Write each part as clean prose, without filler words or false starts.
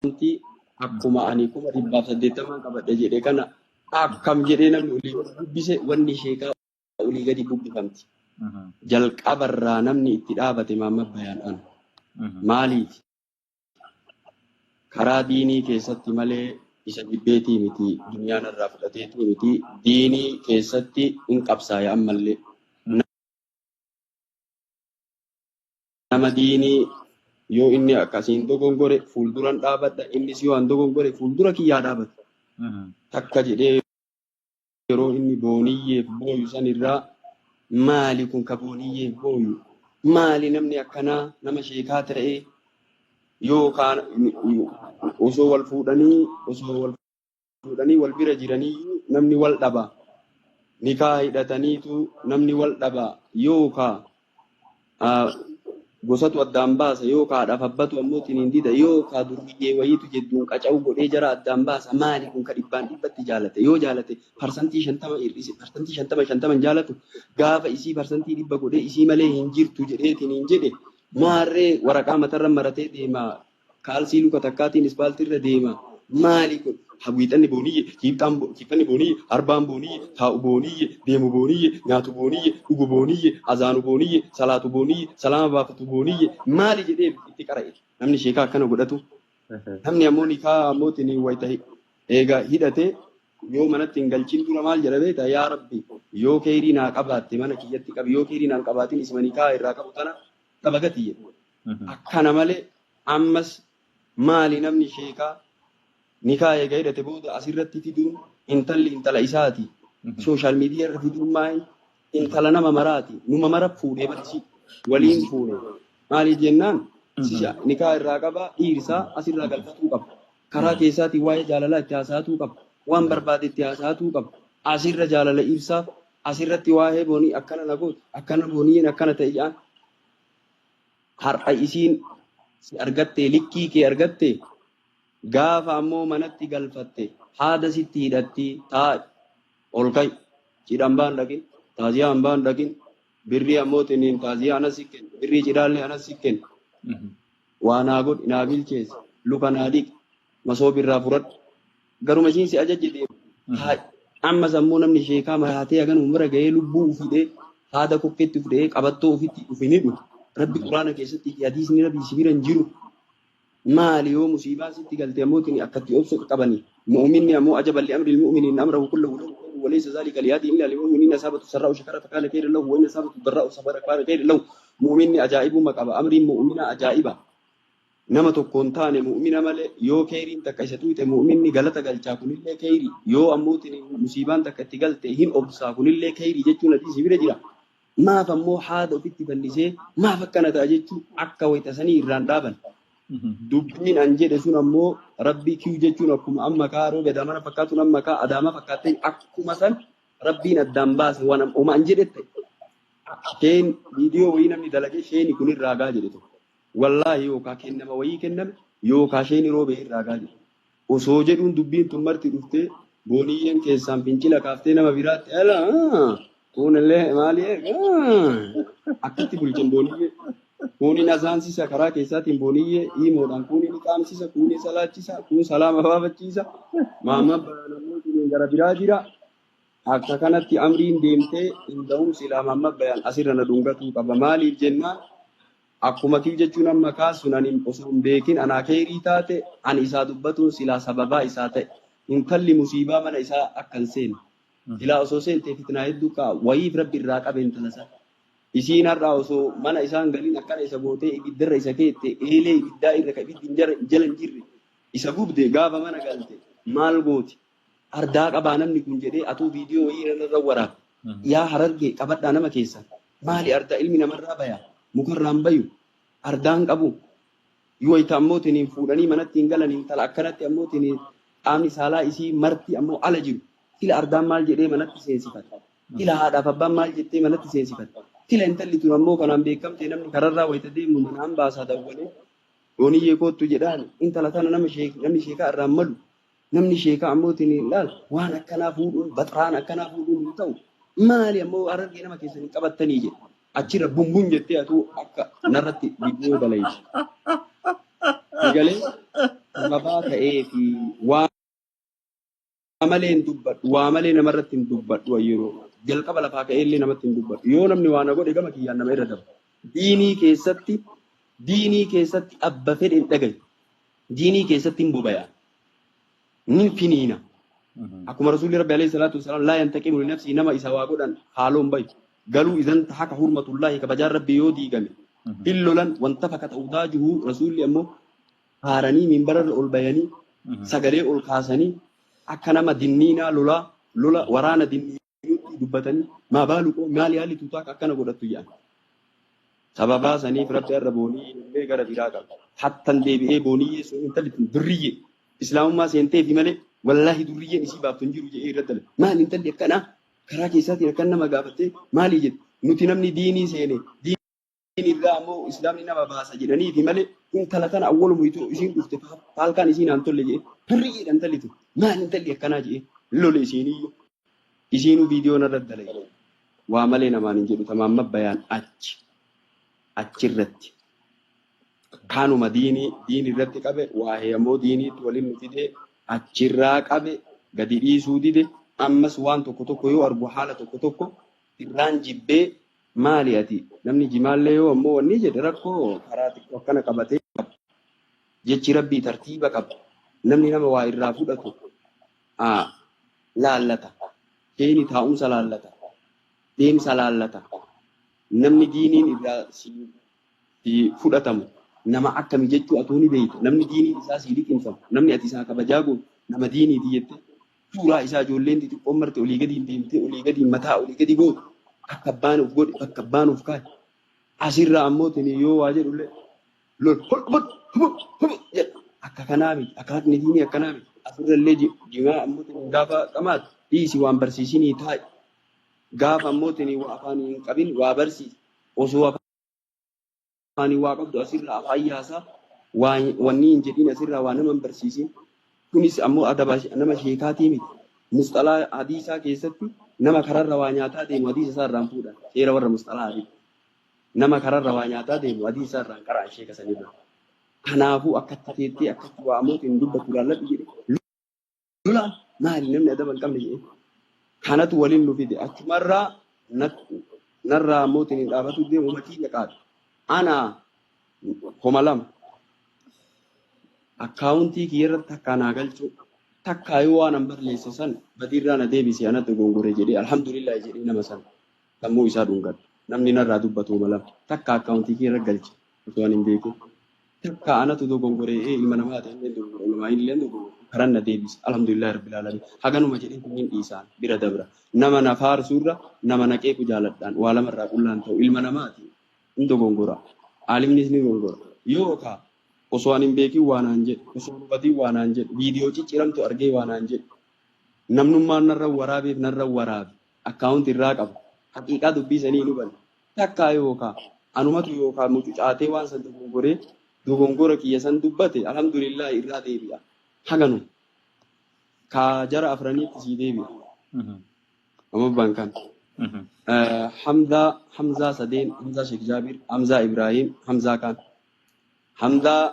Akkuma ani 180,000 qabadhe jedhe kana akkam jedhee namni olii gadi bubbise wanni sheekaa olii gadi bubbifamti. Jalqabarraa namni itti dhaabate Maamad Bayaan ana. Maaliif? Karaa diinii keessatti malee isa jibbeetii miti, duniyaan irraa fudhateetii miti, diinii keessatti hin qabsaaya ammallee. Nama diinii yoo inni akkasiin dogongore fuulduran dhaabadha, innis yoo an dogongore fuuldura kiyyaa dhaabata. Takka jedhee yeroo inni booniyyeef booyu san irraa maali kun ka booniyyeef booyu? Maali namni akkanaa nama sheekaa ta'ee yookaan osoo wal fuudhanii osoo wal fuudhanii wal bira jiranii namni wal dhaba. Nikaa hidhataniitu namni wal dhaba yookaan gosatu addaan baasa yookaan haadhaaf abbatu ammoo tiniin dida yookaan durbiyyee wayiitu jedduun qaca'u godhee jara addaan baasa. Maali kun ka dhibbaan dhibbatti jaalate? Yoo jaalate 50% hir'ise, 50% 50 jaalatu gaafa isii 100% godhee isii malee hin jirtu jedhee tiniin jedhe maarree waraqaa matarra maratee deema, kaalsii luka takkaatiin ispaaltiirra deema. Maali kun? Hawwiixanni booniyye, kiibxanni booniyye, arbaan booniyye, taa'u booniyye, deemu booniyye, nyaatu booniyye, dhugu booniyye, azaanu booniyye, salaatu booniyye, salaama baafatu booniyye, maali jedhee itti qara'e. Namni sheekaa akkana godhatu. Namni ammoo nikaa ammoo tiniin wayita eega hidhate yoo manatti hin galchin dura maal jedha beektaa? Yaa Rabbi, yoo keerii naa qabaatte mana kiyyatti qabi, yoo keerii naa hin qabaatin isuma nikaa irraa qabu tana dhaba gati jedhe. Akkana malee ammas maali namni sheekaa nikaa eega hidhate booda asirratti fiduun intalli intala isaati. Social media irra fiduun maali? Intala nama maraati. Numa mara fuudhee barsi waliin fuudhe. Maaliif jennaan sisha nikaa irraa qaba, dhiirsaa asirraa galfatuu qaba. Karaa keessaatiin waa'ee jaalalaa itti haasa'atuu qaba. Waan barbaade itti haasa'atuu qaba. Asirra jaalala ibsaaf asirratti waa'ee boonii akkana na goote, akkana booniyyeen akkana ta'e jedhaan. Har'a isiin si argattee likkii kee argatte gaafa ammoo manatti galfatte haada sitti hidhatti taa'i ol ka'i cidhan baan dhaqin taaziyaa baan dhaqin birrii ammoo tiniin taaziyaa anas si kenna birrii cidhaallee anas si kenna waa naa godhi naa bilcheessi luka naa dhiqi masoob irraa fudhadhu garuma isiin si ajajje deemu taa'i. Ammas ammoo namni sheekaa maraatee hagan umra ga'ee lubbuu ufidhee haada kokkeetti ufidhee qabattoo ofitti ufin hidhu Rabbi quraana keessatti fi hadiisni Rabbi si bira hin jiru. Maali yoo musiibaan sitti galte ammoo tini akkatti obsa qabani. Mu'minni ammoo ajaban li amri mu'miniin amrahu kullahu lahu khayrun wa laysa zalika li ahadin illa lil mu'minina asabatu sarra'u shakara fakana khayran lahu wa in asabatu darra'u sabara fakana khayran lahu. Mu'minni ajaa'ibuma qaba. Amriin mu'mina ajaa'iba. Nama tokko hin taane mu'mina malee yoo kheyriin takka isa tuqxe mu'minni galata galchaa kunillee kheyrii, yoo ammoo tini musiibaan takka itti galte hin obsaa kunillee kheyrii jechuun hadiisi bira jira. Maaf ammoo haada ofitti fannisee maaf akkana ta'a jechuu akka wayta sanii irraan dhaaban. Dubbiin an jedhe sun ammoo Rabbii kiyu jechuun akkuma amma kaa roobe adaamana fakkaatuun amma kaa adaama fakkaattee akkuma san Rabbiin addaan baase waan oma an jedhe ta'e. Sheen viidiyoo wayii namni dalage sheeni kun irraa gaa jedhe tokko. Wallaahi yookaa kennama wayii kenname yookaa sheeni roobee irraa gaa jedhe. Osoo jedhuun dubbiin tun marti dhuftee booniyyeen keessaan fincila kaaftee nama biraatti ala kuunillee maali akkatti bulchan booniyyee. Kuuniin azaansisa karaa keessaatiin booniyyee hiimoodhaan kuuni ni qaamsisa, kuuni salaachisa, kuun salaama baafachiisa. Maamma namoonni gara biraa jira. Akka kanatti amriin deemtee hin da'um silaa maamma bayaan asirra na dhungatuu qaba. Maaliif jennaan akkuma kiyu jechuun amma kaasun ani osoo hin beekin anaa keerii taate ani isaa dubbatuun silaa sababaa isaa ta'e. Intalli musiibaa mana isaa akka hin seenne. Silaa osoo seentee fitnaa hedduu ka'a. Wayiif Rabbi irraa qabe intala sana. Isiin har'aa osoo mana isaan galiin akkana isa gootee ibiddarra isa keette eelee ibiddaa irra ka ibiddi hin jala hin jirre isa gubde gaafa mana galte maal gooti? Ardaa qabaa namni kun jedhee atuu viidiyoo wayii irra waraabde. Yaa Harargee qabadhaa nama keessan. Maali ardaa ilmi namarraa baya mukarraan bayu ardaan qabu. Yoo wayita ammoo tiniin fuudhanii manatti hin galan intala akkanatti ammoo tiniin qaamni saalaa isii marti ammoo ala jiru. Sila ardaan maal jedhee manatti seensifata? Sila haadhaaf abbaan maal jettee manatti seensifata? Sila intalli tun ammoo kanaan beekamtee namni kararraa wayita deemu manaan baasaa dawwalee booniyyee koottu jedhaan intala tana nama namni sheekaa irraan malu. Namni sheekaa ammoo tiniin laal waan akkanaa fuudhuun baxraan akkanaa fuudhuun hin ta'u. Maali ammoo Harargee nama keessan hin qabattanii jedhe. Achirra bumbun jettee atuu akka narratti viidiyoo dalayte. Galee sababaa ta'ee fi waa malee hin dubbadhu, waa malee namarratti hin dubbadhu yeroo jalqaba lafaa ka'ee illee namatti hin dubbadhu. Yoo namni waa na godhe gama kiyyaan nama irra darba. Diinii keessatti abba fedhe hin dhagayu. Diinii keessatti hin bobaya. Ni finiina. Akkuma Rasuulli Rabbi alayhi salaatu wasalaam laa yantaqimu li nafsii, nama isa waa godhan haaloon bayu. Galuu idan haka hurmatullaahi, kabajaan Rabbi yoo diigame hin lolan wanta fakata udaajuhu. Rasuulli ammoo haaranii minbararra ol bayanii sagalee ol kaasanii akka nama dinniinaa lolaa lola waraana dinniinutti dubbatanii, maa baalu qoo maali haalli tuutaa akkana godhattu jedhan. Sababaa saniif Rabbi har'a boonii illee gara biraa qaba. Hattan deebi'ee booniyyee sun intalli tun durriyyee islaamummaa seenteefi malee wallaahi durriyyeen isii baaftu hin jiru jedhee irratti dalaga. Maali intalli akkanaa karaa keessaatiin akkan nama gaafattee maali jedhu? Nuti namni diinii seene diinii irraa ammoo islaamni nama baasa jedhaniifi malee intala tana awwalumu itoo isiin dhufte faalkaan isiin aan tolle jedhee, durriyyeedha intalli tun, maali intalli akkanaa jedhee lole. Isiiniyyuu isiinuu viidiyoo narratti dalage. Waa malee namaan hin jedhu. Tamaamma bayaan achi achirratti kanuma diinii diin irratti qabe, waa'ee ammoo diiniitti waliin nu fidee achirraa qabe gadi dhiisuu dide. Ammas waan tokko tokko yoo argu haala tokko tokko irraan jibbee, maali ati namni jimaallee yoo ammoo wanni jedhe rakkoo karaa xiqqoo akkana qabatee qaba. Jechi Rabbii tartiiba qaba. Namni nama waa irraa fudhatu laallata. Keeni taa'umsa laallata. Deemsa laallata. Namni diiniin irraa si fudhatamu nama akkami jechuu atuu ni beekta. Namni diiniin isaa si liqimfamu, namni ati isaa kabajaa gootu nama diiniiti jettee suuraa isaa ijoolleen xixiqqoon marte olii gadi deemtee olii gadi mataa olii gadi gootu, akka abbaan of godhe bakka abbaan of kaa'e. Asirraa ammoo tini yoo waa jedhullee lol hol hol hol jedha. Akka kanaa miti. Akhlaaqni diinii akkanaa miti. Asirrallee jimaa ammoo tini gaafa qamaatu dhiisi, waan barsiisinii taa'i. Gaafa ammoo tini waa afaan hin qabin waa barsiisi. Osoo afaanii waa qabdu asirraa afaan yaasaa waa wanni hin jedhin, asirraa waa nama hin barsiisin. Kunis ammoo adaba nama sheekaatii miti. Musxalaa hadiisaa keessatti nama kararra waa nyaataa deemu hadiisa isaa irraan fuudhan. Seera warra musxalaa hadiisa. Nama kararra waa nyaataa deemu hadiisa isaa irraan qara'an sheeka sanirra. Kanaafuu akkatti teettee akkatti waa ammoo hin dubbattu laalladhu jedhe. Lolaan maali namni adaba hin qabne jedhe. Kanatu waliin nu fide. Achumarraa narraa ammoo hin dhaabatu deemu makiina qaata. Ana 2000 akkaawuntii kiyya irratti takkaa naa galchuu, takkaa yoo waan an barleesse san badiirraa na deebise, anatti gongore jedhee alhamdulillah jedhee nama san sammuu isaa dhungadha. Namni narraa dubbatu 2000 takka akkaawuntii kiyya irra galche osoo ani hin beekin. Takka anatu dogongore, ee ilma namaa ta'e illee dogongore, ulamaa illee dogongore, karan na deebise, alhamdulillah rabbil alamin haganuma jedhee kunniin dhiisaan bira dabra. Nama na faarsuurra nama na qeequ jaaladhaan waa lamarraa qullaan ta'u ilma namaati hin dogongora. Aalimnis ni dogongora. Yookaa osoo ani hin beekin waa naan jedhe, osoo hin hubatin waa naan jedhe, viidiyoo cicciramtu argee waa naan jedhe, namnummaan narra waraabeef narra waraabe akkaawunti irraa qaba. Haqiiqaa dubbii sanii hin hubanne. Takkaa yookaa anumatu yookaa mucucaatee waan san dogongoree dogongora kiyya san dubbate, alhamdulillah irraa deebi'a. Haganu kaa jara afraniitti sii deebi'a. Amma kan. Hamzaa, Hamzaa sadeen, Hamzaa Sheekh Jaabir, Hamzaa Ibrahim, Hamzaa kaan. Hamzaa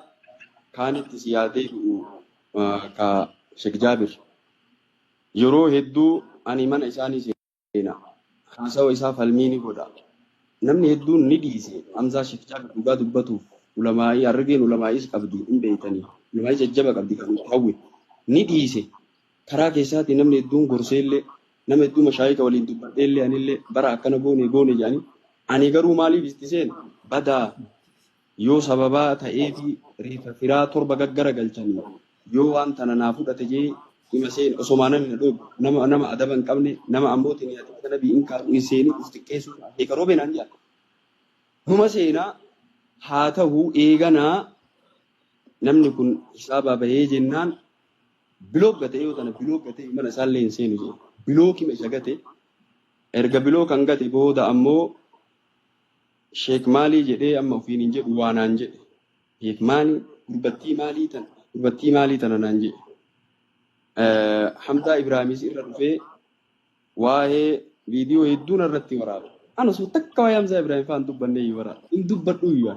kaanitti si yaa deebi'u ka Sheekh Jaabir. Yeroo hedduu ani mana isaanii seena. Haasawa isaa falmii ni godha. Namni hedduun ni dhiise. Hamzaa Sheekh Jaabir dhugaa dubbatuuf ulamaa'ii argeen ulamaa'is qabdi hin beeytanii. Ulamaa'ii jajjaba qabdi kan nuti hawwe. Ni dhiise. Karaa keessaatii namni hedduun gorseellee, nama hedduu mashaayika waliin dubbadheellee, anillee bara akkana goone goone jedhanii, ani garuu maaliif itti seene badaa yoo sababaa ta'eefi reefa firaa torba gaggara galchanii yoo waan tana naa fudhate jee dhima seene, osomaa namni na dhoobu, nama adaba hin qabne, nama ammoo tini hadiisa nabii hin kaa'u hin seenin uf xiqqeessuu sheeka roobee naan jedhan. Numa seenaa haa ta'u, eeganaa namni kun hisaabaa bahee jennaan block gatee, yoo tana block gatee mana isaallee hin seenu jedhe. Blockima isa gate. Erga block kan gate booda ammoo sheek maalii jedhee amma ofiin hin jedhu waa naan jedhe. Sheek maalii gurbattii maalii tana, gurbattii maalii tana naan jedhe. Hamzaa Ibraahimis irra dhufee waa'ee viidiyoo hedduun irratti waraaba. Ana osoo takka waa'ee Hamzaa Ibraahim fa'aan dubbanne iyyuu waraaba. Hin dubbadhu iyyuu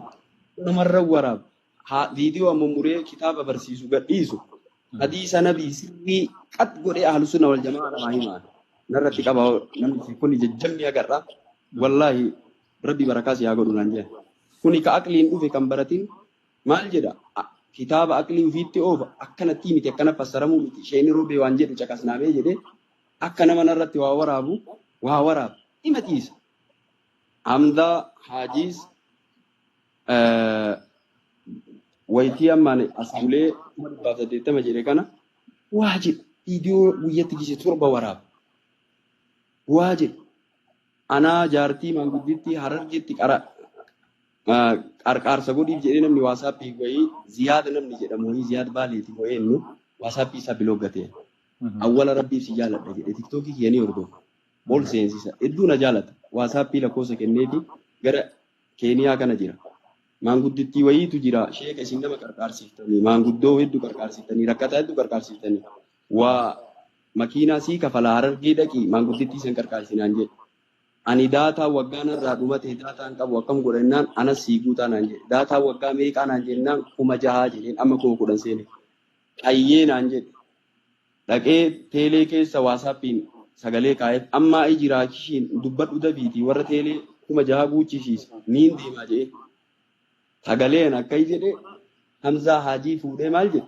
namarra waraaba. Viidiyoo ammoo muree kitaaba barsiisu gadhiisu hadiisa nabii sirrii qat godhee ahlu sunna wal jamaa namaa himaa. Narratti qaba namni kun jajjabni agarra. Wallaahi rabbi barakaa si haa godhu naan jedhan. Kuni ka aqliin dhufe kan baratin maal jedha? Kitaaba aqlii ofiitti oofa akkanatti miti akkana fassaramuu miti isheen roobee waan jedhu caqasnaamee jedhee akka nama narratti waa waraabu waa waraabu hima ciisa. Hamdaa Haajiis wayitii ammaan as bulee 180,000 jedhe kana waa jedhe viidiyoo guyyatti gise 7 waraaba. Waa jedhe anaa jaartii maangudditti Harargeetti qarqaarsa godhiif jedhee namni waasaappii wayii Ziyaad namni jedhamu wayii Ziyaad Baaleeti wayii innu waasaappii isaa bilooggatee. Awwala rabbiif si jaaladha jedhe tiktookii kiyya ni hordofa. Ol seensisa. Hedduu na jaalata. Waasaappii lakkoofsa kenneefi gara Keeniyaa kana jira. Maanguddittii wayiitu jira. Sheeka isin nama qarqaarsiftanii, maanguddoo hedduu qarqaarsiftanii, rakkataa hedduu qarqaarsiftanii. Waa makiinaa sii kafalaa Harargee dhaqii maanguddittii san qarqaarsinaan jedhe. Ani daataa waggaa narraa dhumate daataa hin qabu akkam godha jennaan anas sii guutaa naan jedhe. Daataa waggaa meeqaa naan jennaan 6,000 jedheen amma 10,000 seene. Hayyee naan jedhe. Dhaqee teelee keessa waasaappiin sagalee kaa'eef ammaa ijiraa kishiin dubbadhu dafiitii warra teelee 6,000 guuchisiisa niin deemaa jedhee. Sagaleen akka jedhe Hamzaa Haajii fuudhee maal jedhe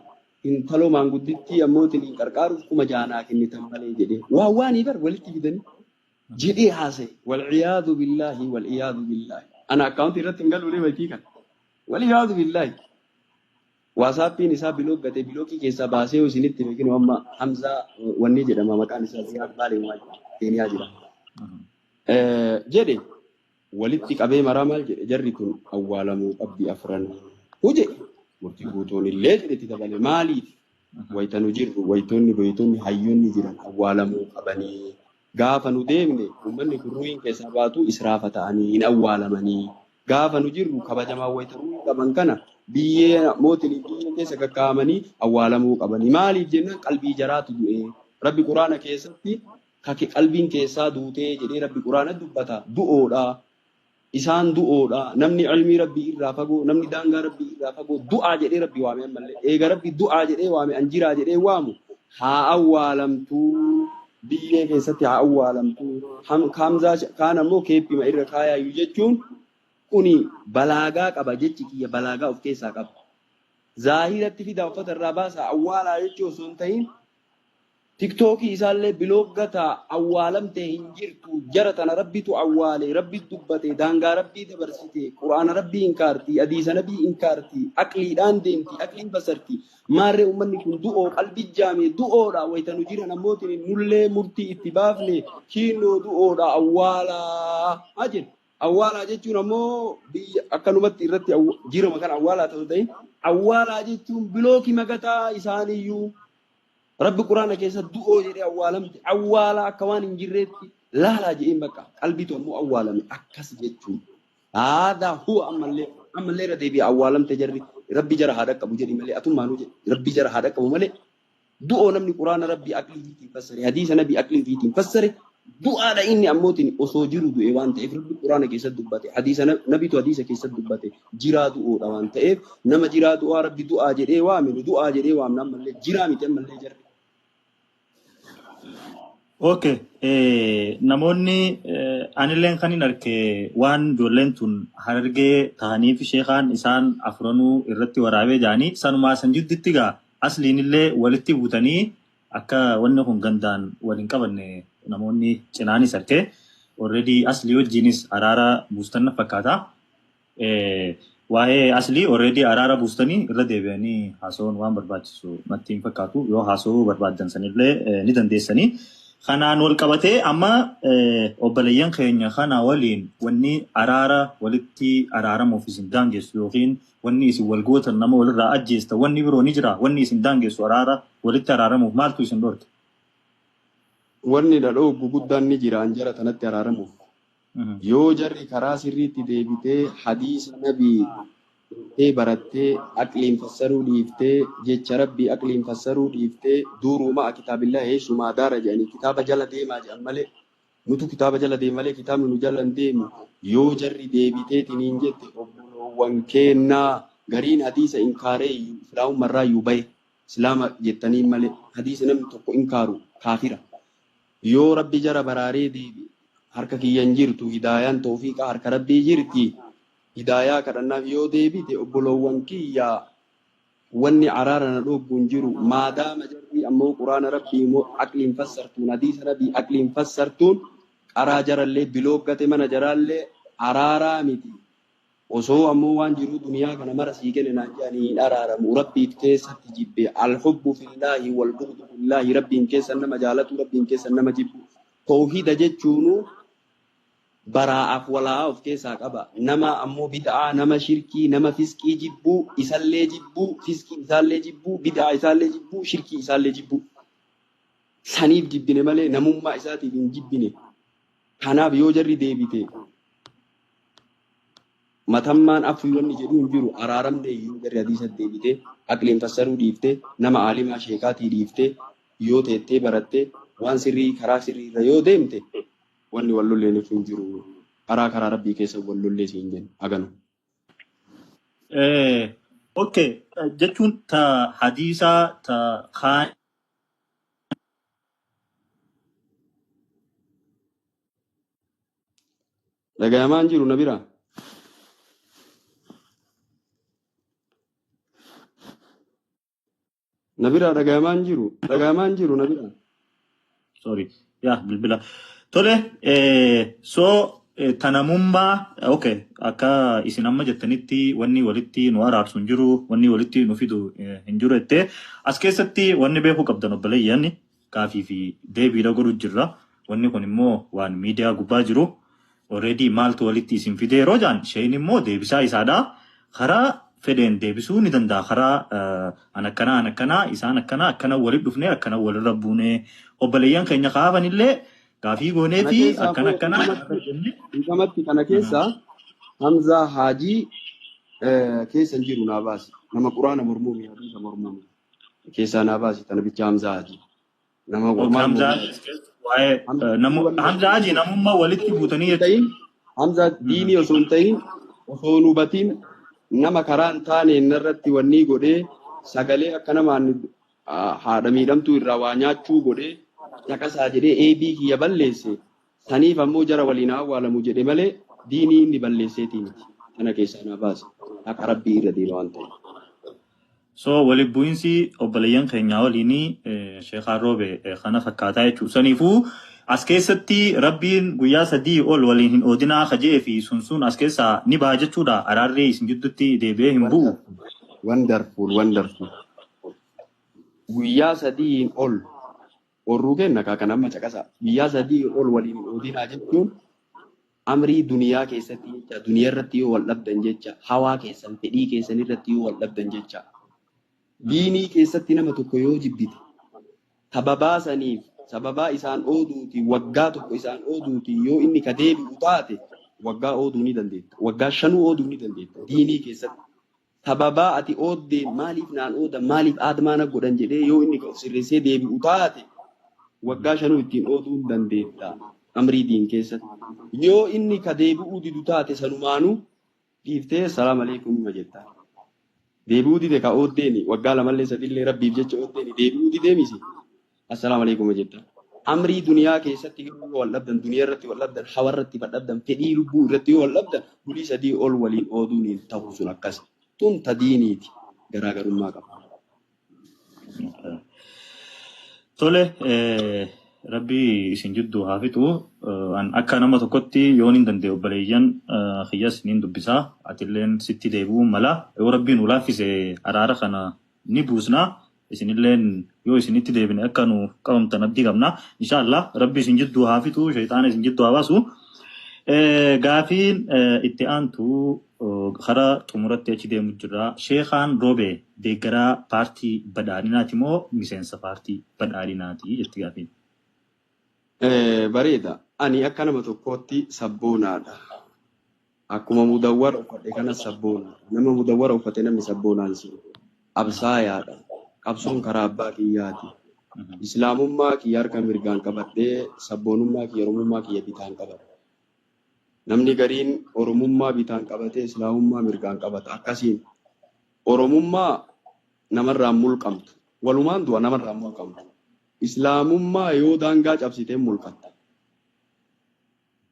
intaloo maanguddittii ammoo ittiin qarqaaruuf 6,000 naa kennitan malee jedhee. Waa waanii bar walitti fidanii jedhee haasa'e. Wal'iyaadu billaahi wal'iyaadu billaahi. Ana akkaawuntii irratti hin galuulee wayitii kana. Wal'iyaadu billaahi. Waasaappiin isaa bilook gatee bilookii keessaa baasee isinitti beekinu amma Hamzaa wanni jedhama maqaan isaa Ziyaad Baalee waan Keeniyaa jira. Jedhe walitti qabee maraa maal jedhe jarri kun awwaalamuu qabdi afran. Huje murtii guutuun illee jedhe itti dabale maaliif wayita nu jirru wayitoonni beeytonni hayyoonni jiran awwaalamuu qabanii gaafa nu deemne uummanni kun ruuhin keessaa baatu israafa ta'anii hin awwaalamanii gaafa nu jirru kabajamaa wayita ruuhin qaban kana biyyee mootiin biyyee keessa kakkaa'amanii awwaalamuu qabanii maaliif jennaan qalbii jaraatu du'e rabbi quraana keessatti kake qalbiin keessaa duutee jedhee rabbi quraana dubbata du'oodha. Isaan du'oodha. Namni ilmii rabbii irraa fagoo, namni daangaa rabbii irraa fagoo du'aa jedhee rabbi waame ammallee. Eega rabbi du'aa jedhee waame anjiraa jedhee waamu haa awwaalamtuu biyyee keessatti haa awwaalamtuu. Hamzaa kaan ammoo keeppima irra kaayaayyuu jechuun kuni balaagaa qaba jechi kiyya balaagaa of keessaa qaba. Zaahiratti fidaa uffata irraa baasaa awwaalaa jechuu osoo hin ta'in tiktookii isaallee bilooggataa awwaalamtee hin jirtu jara tana rabbitu awwaale rabbi dubbate daangaa rabbii dabarsite quraana rabbii inkaarti hadiisa nabii inkaarti aqliidhaan deemti aqliin basarti maarree uummanni kun du'oo qalbii jaame du'oodha wayita nu jiran ammootiin nullee murtii itti baafne kiinoo du'oodha awwaalaa haa jedhu. Awwaalaa jechuun ammoo biyya akkanumatti irratti jirama kan awwaalaa ta'u ta'in awwaalaa jechuun bilookii magataa isaaniiyyuu Rabbi quraana keessa du'oo jedhee awwaalamte awwaalaa akka waan hin jirreetti laalaa jedheen bakka qalbiitu ammoo awwaalame akkas jechuun. Haadaa huwa ammallee ammallee irra deebi'a awwaalamte jarri rabbi jara haa dhaqqabu jedhi malee atummaanuu jedhi rabbi jara haa dhaqqabu malee du'oo namni quraana rabbi aqlii ofiitiin fassare hadiisa nabi aqlii ofiitiin fassare du'aadha inni ammootiin osoo jiru du'e waan ta'eef rabbi quraana keessatti dubbate hadiisa nabitu hadiisa keessatti dubbate jiraa du'oodha waan ta'eef nama jiraa du'aa rabbi du'aa jedhee waame nu du'aa jedhee waamna ammallee jiraa miti ammallee jarri. Okay. Namoonni anilleen kan hin arge waan ijoolleen tun Harargee tahanii fi sheekaan isaan afranuu irratti waraabee jaanii sanumaa san jidduutti gaa asliin illee walitti buutanii akka wanni kun gandaan wal hin qabanne namoonni cinaanis arge. Already aslii wajjinis araara buustan na fakkaata. Waa'ee aslii already araara buustanii irra deebi'anii haasa'uun waan barbaachisu natti hin fakkaatu. Yoo haasa'uu barbaaddan sanillee ni dandeessanii. Kanaan wal qabatee amma obboleeyyan keenya kana waliin wanni araara walitti araaramuuf isin daangessu yookiin wanni isin wal gootan nama walirraa ajjeesta wanni biroo ni jira wanni isin daangessu araara walitti araaramuuf maaltu isin dhorke? Wanni dhadhoogu guddaan ni jira anjara tanatti araaramuuf. Yoo jarri karaa sirriitti deebitee hadiisa nabii dhuftee barattee aqliin fassaruu dhiiftee jecha rabbii aqliin fassaruu dhiiftee duurumaa kitaabillaa heessumaa daara jedhanii kitaaba jala deemaa jedhan malee nutu kitaaba jala deema malee kitaabni nu jala hin deemu yoo jarri deebiteetiniin jette obboloowwan keennaa Gariin hadiisa inkaaree iyyuu islaamummarraa iyyuu bahe islaama jettanii malee hadiisa namni tokko inkaaru kaafira. Yoo rabbi jara baraaree deebi harka kiyya hin jirtu hidaayaan toofiiqaa harka rabbii jirti. Hidaayaa kadhannaaf yoo deebite obboloowwan kiyyaa wanni araara na dhooggu hin jiru. Maadaama jarri ammoo quraana rabbii immoo aqliin fassartuun hadiisa rabbii aqliin fassartuun qaraa jarallee bilooggate mana jaraallee araaraa miti. Osoo ammoo waan jiru duniyaa kana mara sii kenne naan jedhanii hin araaramu. Rabbiif keessatti jibbe alhubbu fillaahi wal bughdu fillaahi rabbiin keessa nama jaalatu rabbiin keessa nama jibbu. Toohida jechuunu baraa'aaf walaa'aa of keessaa qaba. Nama ammoo bid'aa, nama shirkii, nama fiskii jibbuu, isallee jibbuu, fiskii isaallee jibbuu, bid'aa isaallee jibbuu, shirkii isaallee jibbuu. Saniif jibbine malee namummaa isaatiif hin jibbine. Kanaaf yoo jarri deebite matammaan afuu wanni jedhu hin jiru araaramne yoo jarri hadiisa deebite aqliin fassaruu dhiifte nama aalimaa sheekaatii dhiifte yoo teettee baratte waan sirrii karaa sirrii irra yoo deemte wanni wal lolleen hin jiru. Karaa karaa rabbii keessa wal lollee siin jennu aganu. Okay, jechuun ta hadiisaa ta kaan Dhagayamaa hin jiru na biraa. Na biraa dhagayamaa hin jiru. Dhagayamaa hin jiru na biraa. Sorry, yaa bilbila. Tole, so tanamummaa, okay, akka isin amma jettanitti wanni walitti nu araarsu hin jiru, wanni walitti nu fidu hin jiru jettee as keessatti wanni beekuu qabdan obboleeyyan gaafii fi deebiidha godhu jirra. Wanni kun immoo waan miidiyaa gubbaa jiru. Already maaltu walitti isin fide yeroo jaan isheen immoo deebisaa isaadha. Karaa fedheen deebisuu ni danda'a. Karaa an akkanaa an akkanaa isaan akkanaa akkana walitti dhufnee akkana walirra buunee obboleeyyan keenya kaafanillee gaafii goonee Kana fi keessaa akkana koo akkanaa dhiifamatti dhiifamatti kana keessaa Hamzaa Haajii keessa hin jiru naa baasi. Nama quraana mormuumi hadiisa mormuumi. Keessaa naa baasi tana bicha Hamzaa Haajii. Nama Okay, maal Hamzaa mormuu? waa'ee Hamzaa wanni Hamzaa Haajii namummaa walitti buutanii hin jechuudha. ta'in Hamzaa diinii osoo hin ta'in osoo hin hubatin nama karaa hin taane irratti wanni godhee sagalee akka namaan haadha miidhamtuu irraa waa nyaachuu godhee caqasaa jedhee eebii kiyya balleesse saniif ammoo jara waliin haa awwaalamu jedhe malee diinii inni balleesseetii miti. Kana keessaa naa baase. Haqa rabbii irra deema waan ta'eef. So walitti bu'iinsi obboleeyyan keenyaa waliinii Sheekhaan Roobe kana fakkaataa jechuudha. Saniifuu as keessatti rabbiin guyyaa 3 ol waliin hin oodinaa kajee fi sun sun as keessaa ni baha jechuudha. Araarri isin gidduutti deebi'ee hin bu'u. Wonderful, wonderful. Guyyaa 3 ol orruu kenna kaa kan amma caqasa. Guyyaa 3 ol waliin hin oodinaa jechuun amrii duniyaa keessatti jecha duniyaa irratti yoo wal dhabdan jecha hawaa keessan fedhii keessan irratti yoo wal dhabdan jecha diinii keessatti nama tokko yoo jibbite sababaa saniif sababaa isaan ooduuti waggaa tokko isaan ooduuti yoo inni ka deebi'u taate waggaa ooduu ni dandeetta. Waggaa 5 ooduu ni dandeetta diinii keessatti. Sababaa ati ooddee maaliif naan ooda maaliif aadmaa na godhan jedhee yoo inni ka of sirreessee deebi'u taate waggaa 5 ittiin ooduu ni dandeetta amrii diin keessatti. Yoo inni ka deebi'uu didu taate sanumaanuu dhiiftee salaam aleekum hima jetta. Deebi'uu dide ka ooddeeni waggaa 2 3 rabbiif jecha ooddeeni deebi'uu didee misi assalaamu aleekum jetta. Amrii duniyaa keessatti yoo wal dhabdan duniyaa irratti wal dhabdan hawa irratti wal dhabdan fedhii lubbuu irratti yoo wal dhabdan bulii 3 ol waliin ooduun hin ta'u sun akkas. Tun ta diiniiti garaagarummaa qaba. Tole, rabbi isin jidduu haa fixu. An akka nama tokkotti yoon hin danda'e obboleeyyan kiyyas niin dubbisaa. Atilleen sitti deebi'uu mala. Yoo rabbiin nu laaffise araara kana ni buusna. Isinilleen yoo isinitti deebine akka nu qabamtan abdii qabna. Inshaallah rabbi isin jidduu haa fixu, shayxaana isin jidduu haa baasu. Gaafiin itti aantu karaa xumuratti achi deemu jirra. Sheekhaan Roobee deeggaraa paartii badhaadhinaati moo miseensa paartii badhaadhinaati jetti gaafiin. Bareeda. Ani akka nama tokkootti sabboonaadha. Akkuma mudawwara uffadhe kana sabboonaadha. Nama mudawwara uffate namni sabboonaan si. Absaayaadha. Qabsoon karaa abbaa kiyyaati. Islaamummaa kiyya harka mirgaan qabadhee sabboonummaa kiyya Oromummaa kiyya bitaan qabadha. Namni gariin Oromummaa bitaan qabatee Islaamummaa mirgaan qabata. Akkasiin Oromummaa namarraan mulqamtu. Walumaan du'a namarraan mulqamtu. Islaamummaa yoo daangaa cabsitee mulqatta.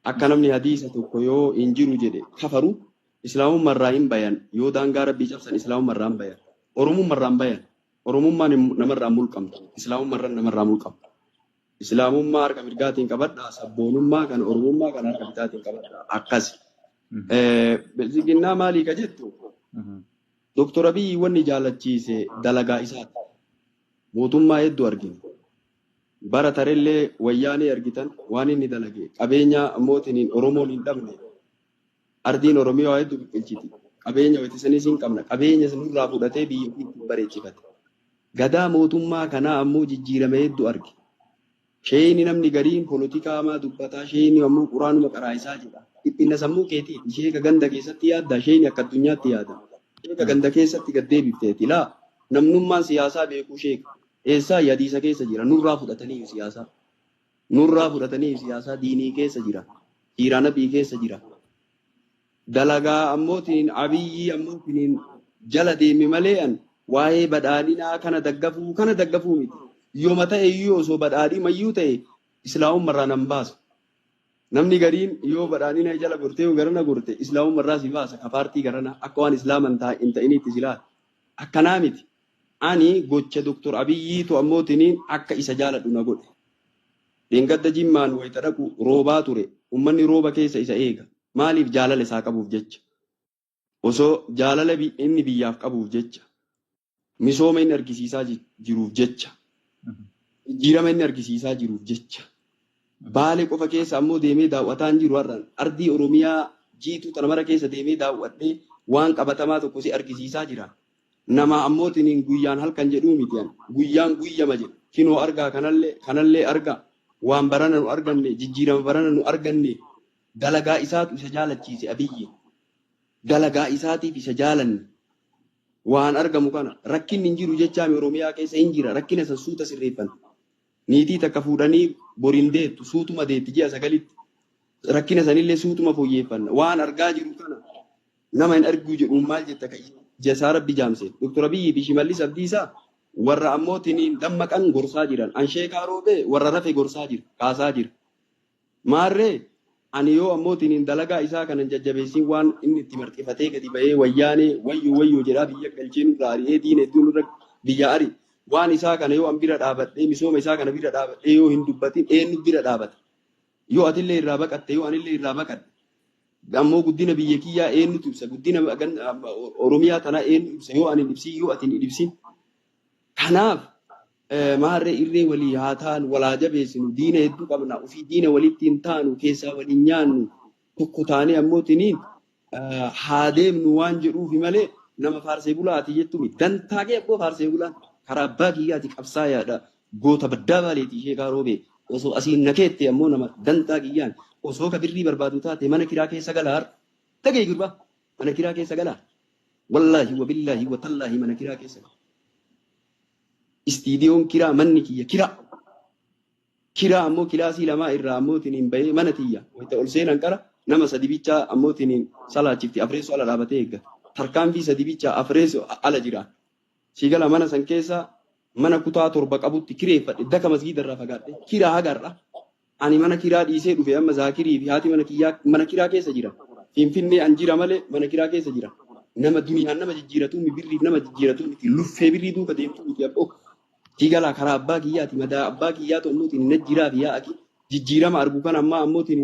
Akka namni hadiisa tokko yoo hin jiru jedhe kafaru islaamummaarraa hin bayan yoo daangaa rabbii cabsan islaamummaarraa hin bayan. Oromummaarraa hin bayan. Oromummaan namarraa mulqamtu. Islaamummaarraa namarraa mulqamtu. Islaamummaa harka mirgaatiin qabadhaa. Sabboonummaa kana Oromummaa kana harka bitaatiin qabadhaa. Akkasi. Bilxiginnaa maalii ka jettu? Doktor Abiyyi wanni jaalachiise dalagaa isaati. Mootummaa hedduu argina. Bara tarellee wayyaanee argitan waan inni dalage qabeenya mootiin Oromoon hin dhabne ardiin Oromiyaa hedduu biqilchiti. Qabeenya wayitisanis hin qabna. Qabeenya nurraa fudhatee biyya ofii ittiin bareechifate. Gadaa mootummaa kanaa ammoo jijjiirame hedduu arge. Sheeyni namni gariin polotikaa hamaa dubbataa sheeyni ammoo quraanuma qaraa'isaa jedha. Dhiphina sammuu keetii sheeka ganda keessatti yaadda sheeyni akka addunyaatti yaada. Sheeka ganda keessatti gad deebifteeti laa namnummaan siyaasaa beekuu sheeka. Eessaa hadiisa keessa jira nurraa fudhatanii siyaasaa. Nurraa fudhatanii siyaasaa diinii keessa jira. Dhiiraa nabii keessa jira. Dalagaa ammootiin Abiyyi ammootiin jala deeme malee an waa'ee badhaadhinaa kana daggafuu miti. Yooma ta'e iyyuu osoo badhaadhimayyuu ta'e islaamummaarraa nan baasu. Namni gariin yoo badhaadhina jala gortee yoo garana gorte islaamummaarraa si baasa ka paartii garana akka waan islaama hin ta'iniitti si laata. Akkanaa miti. Ani gocha Doktor Abiyyiitu ammootiin akka isa jaaladhu na godhe. Dheengadda Jimmaan wayita dhaqu roobaa ture. Uummanni rooba keessa isa eega. Maaliif jaalala isaa qabuuf jecha? Osoo jaalala inni biyyaaf qabuuf jecha. Misooma inni argisiisaa jiruuf jecha. Jijjiirama inni argisiisaa jiruuf jecha. Baalee qofa keessa ammoo deemee daawwataa hin jiru har'aan. Ardii Oromiyaa jiituu tana mara keessa deemee daawwadhee waan qabatamaa tokko si argisiisaa jira. Nama ammootiin guyyaan halkan jedhuu miti ani. Guyyaan guyyama jedhu. Kinoo argaa kanallee argaa. Waan barana nu arganne jijjiirama barana nu arganne dalagaa isaatu isa jaalachiise Abiyyi. Dalagaa isaatiif isa jaalanne. Waan argamu kana rakkinni hin jiru jechaami Oromiyaa keessa hin jira rakkina san suuta sirreeffanna. Niitii takka fuudhanii boriin deettu suutuma deetti ji'a 9tti. Rakkina sanillee suutuma fooyyeffanna. Waan argaa jiru kana nama hin argu jedhuun maal jetta ka jasaa rabbi jaamse. Doktor Abiyyi fi Shimallis Abdiisaa warra ammootiin dammaqan gorsaa jiran. An sheekaa roobee warra rafe gorsaa jira kaasaa jira. Maarree ani yoo ammootiin dalagaa isaa kanan jajjabeessin waan inni itti marxifatee gadi ba'ee wayyaanee wayyoo wayyoo jedhaa biyya galchee nurra ari'ee diina hedduu nurra biyya ari. Waan isaa kana yoo an bira dhaabadhee misooma isaa kana bira dhaabadhee yoo hin dubbatin eenyu bira dhaabata. Yoo atillee irraa baqatte yoo anillee irraa baqadhe. Ammoo guddina biyya kiyyaa eenyutu ibsa guddina Oromiyaa tanaa eenyu ibsa yoo ani hin ibsin yoo ati hin ibsin. Kanaaf maarree irree walii haa taanu walaa jabeessinu diina hedduu qabna ofii diina walitti hin taanu keessaa waliin nyaannu tokko taanee ammootiniin haa deemnu waan jedhuufi malee nama faarsee bulaati jettu miti. Dantaa kee abboo faarsee bulaan karaa abbaa kiyyaati qabsaayaadha goota baddaa baaleeti sheekaa roobee osoo asiin nakeette ammoo nama dantaa kiyyaan osoo ka birrii barbaadu taate mana kiraa keessa galaa dhagee gurbaa mana kiraa keessa galaa wallaahi wabillaahi watallaahi mana kiraa keessa galaa. Istiidiyoon kiraa manni kiyya kiraa. Kiraa ammoo kilaasii lamaa irraa ammootiin bahee mana tiyya. Wayita ol seenan qara nama sadi bichaa ammootiin salaachifti afreessoo ala dhaabatee eeggata. Tarkaanfii sadi bichaa afreessoo ala jira. Siigala mana san keessa mana kutaa 7 qabutti kireeffadhe daka masgiida irraa fagaadhe kiraa hagarra. Ani mana kiraa dhiisee dhufe amma Zaakirii fi haati mana kiyyaa mana kiraa keessa jira. Finfinnee an jira malee mana kiraa keessa jira. Nama duniyaan nama jijjiiratu birriif nama jijjiiratu miti luffee birrii duuka deemtu miti abboo. Sigalaa karaa abbaa kiyyaati madaa abbaa kiyyaatu ammootiin na jiraa fi yaa'aki jijjiirama argu kan ammaa ammootiin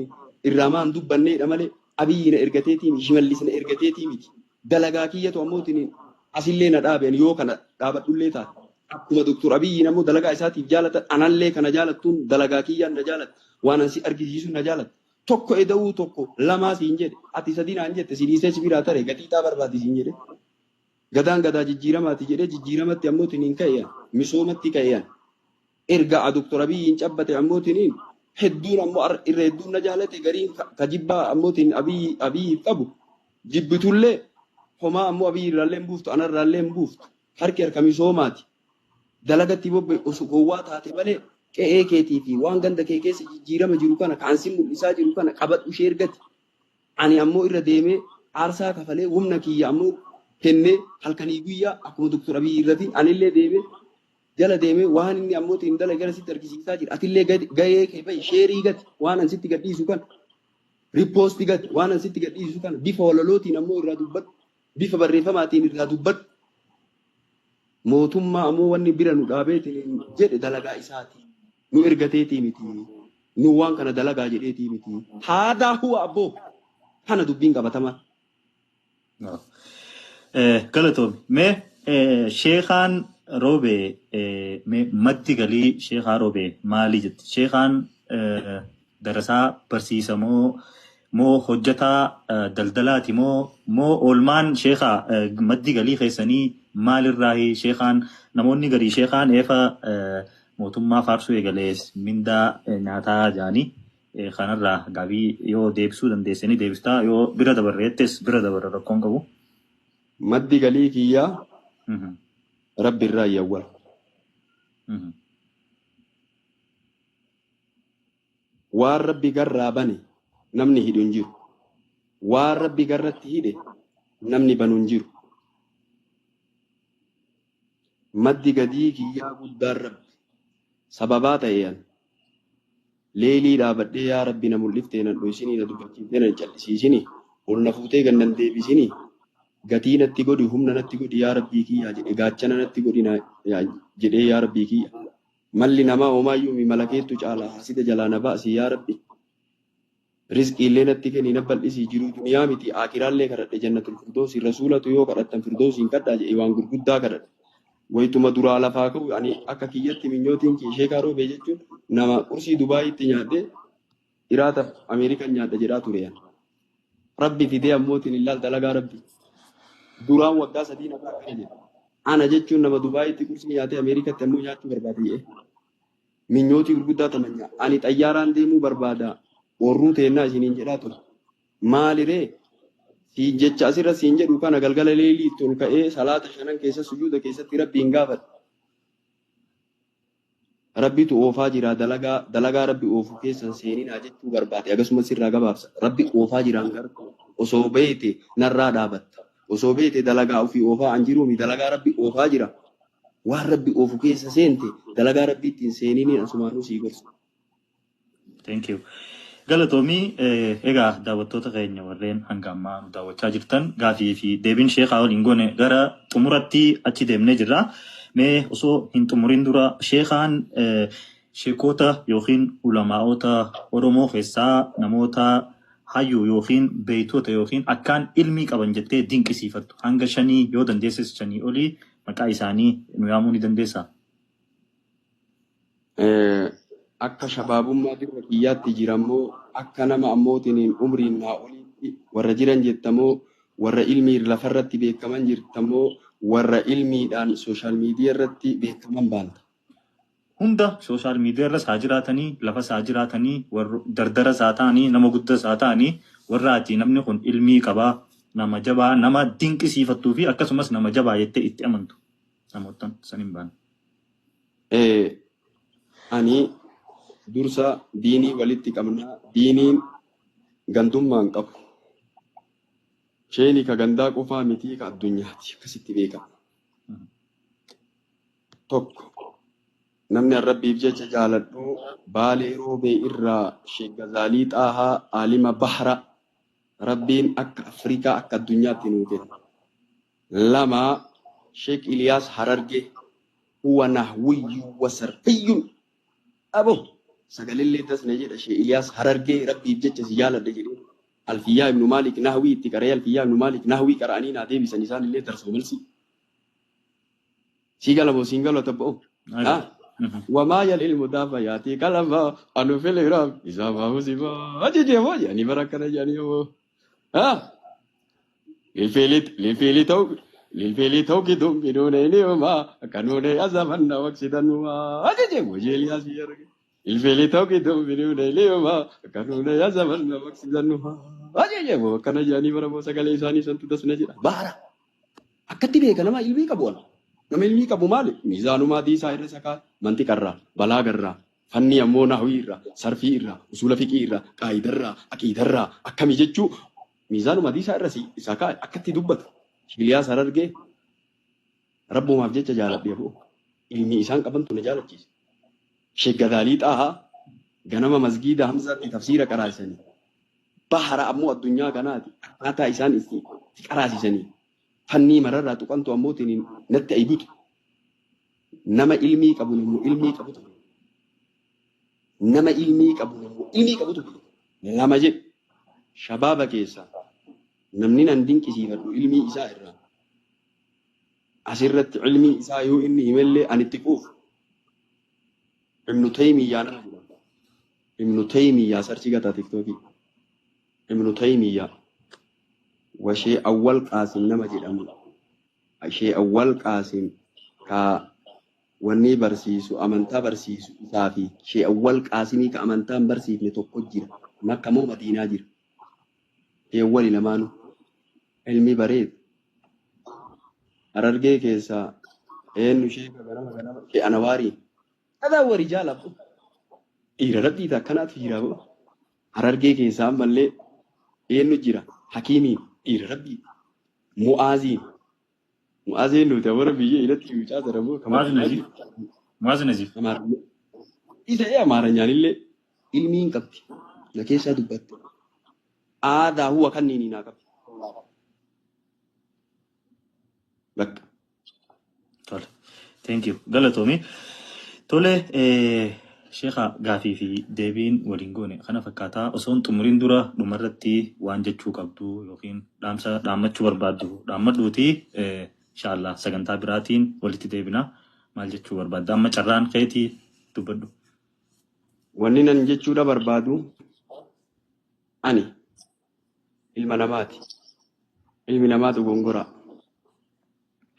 irraa maan dubbanneedha malee Abiyyi na ergateetii miti Shimallis na ergateetii miti. Dalagaa kiyyatu ammootiin asillee na dhaaben yoo kana dhaabadhullee taate. Akkuma Doktor Abiyyiin ammoo dalagaa isaatiif jaalatan anallee kana jaalattuun dalagaa kiyyaan na jaalatta waan ansi argisiisu na jaalatta. Tokko eda'uu tokko lamaa siin jedhe ati sadii naan jette si dhiisee si biraa tare gatii taa barbaadi siin jedhe. Gadaan gadaa jijjiiramaati jedhee jijjiiramatti ammootiin hin ka'e misoomatti ka'e. Erga Doktor Abiyyiin cabbate ammootiin hedduun ammoo irra hedduun na jaalate gariin ka jibbaa ammootiin Abiyyiif qabu jibbitullee homaa ammoo Abiyyi irraallee hin buuftu anarraallee hin buuftu harki harka misoomaati. Dalagatti bobba'e osoo gowwaa taate malee qe'ee keetii fi waan ganda kee keessa jijjiirama jiru kana kaansi mul'isaa jiru kana qabadhu ishee ergati. Ani ammoo irra deemee aarsaa kafalee humna kiyya ammoo kennee halkanii guyyaa akkuma Dr. Abiy irratti anillee deemee jala deemee waan inni ammoo ittiin dalagu gara sitti argisiisaa jira. Atillee gahee kee bahi sheerii gati waan an sitti gadhiisu kana riippoostii gati waan an sitti gadhiisu kana bifa walalootiin ammoo irraa dubbadhu bifa barreeffamaatiin irraa dubbadhu. Mootummaa ammoo wanni bira nu dhaabeetiin jedhe dalagaa isaati. Nu ergateetii miti. Nu waan kana dalagaa jedheetii miti. Haadaa huwa abboo. Kana dubbiin qabatamaa. Galatoom. Mee sheekaan roobee mee maddi galii sheekaa roobee maali jetti? Sheekaan darasaa barsiisa moo moo hojjetaa daldalaati moo moo oolmaan sheekaa maddi galii keessanii maalirraahi sheekaan namoonni garii sheekaan eefa mootummaa faarsuu eegalees mindaa nyaataa jaanii kanarraa gaabii yoo deebisuu dandeessanii deebistaa yoo bira dabarreettes bira dabarra rakkoon qabu. Maddi galii kiyyaa rabbi irraa yawwala. Waan rabbi garraa bane namni hidhu hin jiru. Waan rabbi garratti hidhe namni banu hin jiru. Maddi gadii kiyyaa guddaan rabbi sababaa ta'een leelii dhaabadhee yaa rabbi na mul'iftee na dhoysinii na dubbachiiftee na callisiisinii ol na fuutee gad nan deebisinii gatii natti godhi humna natti godhi yaa rabbii kiyyaa jedhe gaachana natti godhi jedhee yaa rabbii kiyya. Malli namaa homaayyuu mi malakeettu caala hasida jalaa na baasi yaa rabbi. Rizqiillee natti kenni na bal'isii jiruu duniyaa miti akiraallee kadhadhe jannatul firdoosi rasuulatu yoo kadhattan firdoosiin kadhaa jedhe waan gurguddaa kadhadhe. Wayituma duraa lafaa ka'u ani akka kiyyatti minyootiin kiyya sheekaa roobee jechuun nama qursii Dubaayitti nyaadhee iraata Ameerikaan nyaadha jedhaa ture. Rabbi fidee ammootiin illaal dalagaa rabbi. Duraan waggaa 3 nagaa akkana jedhe. Ana jechuun nama Dubaayitti qursii nyaatee Ameerikaatti ammoo nyaachuu barbaade jedhe. Minyootii gurguddaa tamanya. Ani xayyaaraan deemuu barbaada. Orruu teennaa isiniin jedhaa ture. Maaliree? Siin jecha asirra siin jedhu kana galgala leelii itti ol ka'ee salaata shanan keessa sujuuda keessatti rabbiin gaafadha. Rabbitu oofaa jira dalagaa rabbi oofu keessan seeninaa jechuu barbaade akkasumas sirraa gabaabsa. Rabbi oofaa jiraan gartuu osoo beeyte narraa dhaabatta. Osoo beeyte dalagaa ofii oofaa an jiruumi dalagaa rabbi oofaa jira. Waan rabbi oofu keessa seente dalagaa rabbi ittiin seeniniin asumaanuu sii gorsa. Thank you. Galatoomii egaa daawwattoota keenya warreen hanga ammaa nu daawwachaa jirtan gaafii fi deebiin sheekaa waliin goone gara xumuratti achi deemnee jirra. Mee osoo hin xumurin dura sheekaan sheekota yookiin ulamaa'ota Oromoo keessaa namoota hayyuu yookiin beeytota yookiin akkaan ilmii qaban jettee dinqisiifattu hanga 5 yoo dandeesses 5 olii maqaa isaanii nu yaamuu ni dandeessaa? Akka shabaabummaa dirra kiyyaatti jirammoo akka nama ammootiin umriin naa oliitti warra jiran jettamoo warra ilmii lafarratti beekaman jirtamoo warra ilmiidhaan sooshaal miidiyaa irratti beekaman baanta. Hunda sooshaal miidiyaa irras haa jiraatanii lafas haa jiraatanii warra dardaras haa ta'anii nama guddas haa ta'anii warra ati namni kun ilmii qabaa nama jabaa nama dinqisiifattuu fi akkasumas nama jabaa jettee itti amantu namoota san hin baane. Ani dursa diinii walitti qabnaa diiniin gandummaa hin qabu. Sheeni ka gandaa qofaa mitii ka addunyaati akkasitti beekama. Tokko namni rabbiif jecha jaaladhu Baalee Roobee irraa Sheek Gazaalii Xaahaa Aalima Bahra rabbiin akka Afrikaa akka addunyaatti nuu kenna. 2 Sheek Iliyaas Harargee huwa nahwiyyu wa sarfiyyun abo sagalillee tasne jedha Sheek Iliyaas Harargee rabbiif jecha si jaaladha jedhee Alfiyyaa ibnu Maalik nahwii itti qaree Alfiyyaa ibnu Maalik nahwii qara'anii naa deebisan isaan illee darsoo malsi. Sii galamoo siin galoo tabba'u. Wamaa yal ilmu daafa yaatii kalama anu fili raab isaa baamu sifaa ajajee moo jedhanii bara akkana jedhanii moo. Lilfiilii ta'uu kiduun biduunee ni uumaa kanuunee azamanna waqsidanumaa ajajee moo jeeliyaas biyya arge. Lilfiilii ta'uu kiduun biduunee ni uumaa kanuunee azamanna waqsidanumaa ajajee moo akkana jedhanii bara moo sagalee isaanii santu tasna jedha. Baara akkatti beeka nama ilmii qabu ala. Nama ilmii qabu maali? Miizaanumaa diisaa irra sakaa mantiqarraa balaagarraa fanni ammoo nahwii irraa sarfii irraa usuula fiqii irraa qaayidarraa aqiidarraa akkami jechuu miizaanumaa diisaa irra sakaa akkatti dubbata. Shiliyaas Harargee rabbumaaf jecha jaaladhe bu'u. Ilmi isaan qabantu na jaalachiise. Sheekh Gadaalii Xaahaa ganama masgiida Hamzaatti tafsiira qaraasisanii. Bahara ammoo addunyaa kanaati akkaataa isaan itti qaraasisanii. Fannii mararraa tuqantu ammoo natti aybutu. Nama ilmii qabu namoo ilmii qabutu. Nama ilmii qabu namoo ilmii qabutu. Lama jedhu shabaaba keessaa namni nan dinqisiifadhu ilmii isaa irraa. Asirratti ilmii isaa yoo inni himellee ani itti quufu. Ibnu Taymiyyaa nama jedhama. Ibnu Taymiyyaa sarchi gataa tiktookii. Ibnu Taymiyyaa washee Awwal Qaasim nama jedhamu. Ishee Awwal Qaasim ka wanni barsiisu amantaa barsiisu isaa fi ishee Awwal Qaasimii ka amantaa hin barsiifne tokko jira. Makka moo Madiinaa jira. Ishee Awwali lamaanuu ilmi bareedu. Harargee keessaa eenyu ishee ganama ganama ishee Anawaarii. Dhagaa warii jaalabbu. Dhiira rabbiiti akkanaatu jira boo. Harargee keessaa ammallee eenyu jira? Hakiimiin dhiira rabbiiti. Mu'aaziin. Mu'aaziin nuti awwara biyya irratti mucaa jira moo? Mu'aaz Naziif. Mu'aaz Naziif. Isa ee amaaranyaan illee ilmii hin qabdi. Na keessaa dubbatte. Aadaa huwa kanniin naa qabdi. Bakka. Tole. Thank you. Galatoomi. Tole, sheekha gaafii fi deebiin waliin goone kana fakkaataa osoo hin xumuriin dura dhumarratti waan jechuu qabdu yookiin dhaamsa dhaammachuu barbaaddu dhaammadhuuti inshaallah sagantaa biraatiin walitti deebina. Maal jechuu barbaadda? Amma carraan keetii dubbadhu. Wanni nan jechuudha barbaadu ani ilma namaati. Ilmi namaatu gongoraa.